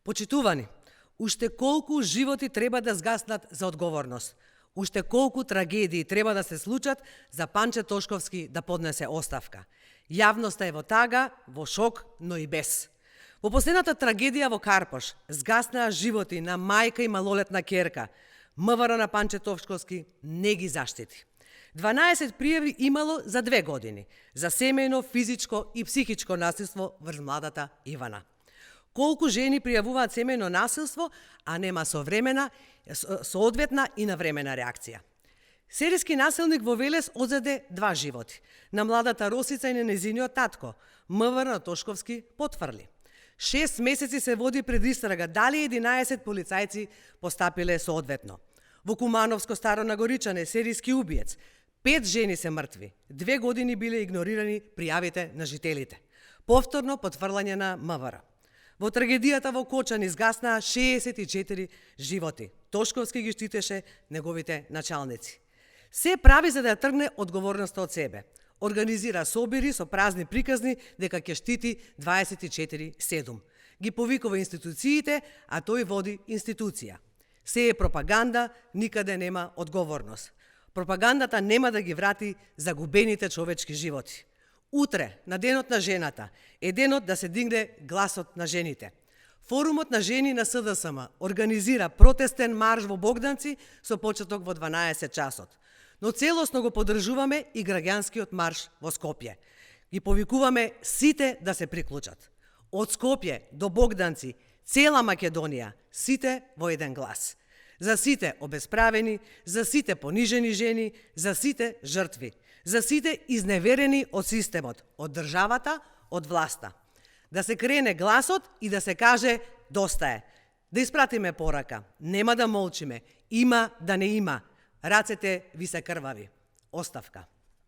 Почитувани, уште колку животи треба да згаснат за одговорност, уште колку трагедии треба да се случат за Панче Тошковски да поднесе оставка. Јавноста е во тага, во шок, но и без. Во последната трагедија во Карпош згаснаа животи на мајка и малолетна ќерка. МВР на Панче Тошковски не ги заштити. 12 пријави имало за 2 години за семејно, физичко и психичко насилство врз младата Ивана. Колку жени пријавуваат семејно насилство, а нема соодветна и навремена реакција. Серијски насилник во Велес одзеде 2 животи. На младата Росица и на нејзиниот татко. МВР на Тошковски потврли. 6 месеци се води предистрага дали 11 полицајци постапиле соодветно. Во Кумановско Старо Нагоричане серијски убиец. 5 жени се мртви. 2 години биле игнорирани пријавите на жителите. Повторно потврлање на МВР. Во трагедијата во Кочани згаснаа 64 животи. Тошковски ги штитеше неговите началници. Се прави за да ја тргне одговорноста од себе. Организира собири со празни приказни дека ќе штити 24/7. Ги повикува институциите, а тој води институција. Се е пропаганда, никаде нема одговорност. Пропагандата нема да ги врати загубените човечки животи. Утре, на денот на жената, е денот да се дигне гласот на жените. Форумот на жени на СДСМ организира протестен марш во Богданци со почеток во 12 часот. Но целосно го поддржуваме и граѓанскиот марш во Скопје. Ги повикуваме сите да се приклучат. Од Скопје до Богданци, цела Македонија, сите во еден глас. За сите обесправени, за сите понижени жени, за сите жртви, за сите изневерени од системот, од државата, од власта. Да се крене гласот и да се каже доста е. Да испратиме порака. Нема да молчиме. Има да не има. Рацете ви се крвави. Оставка.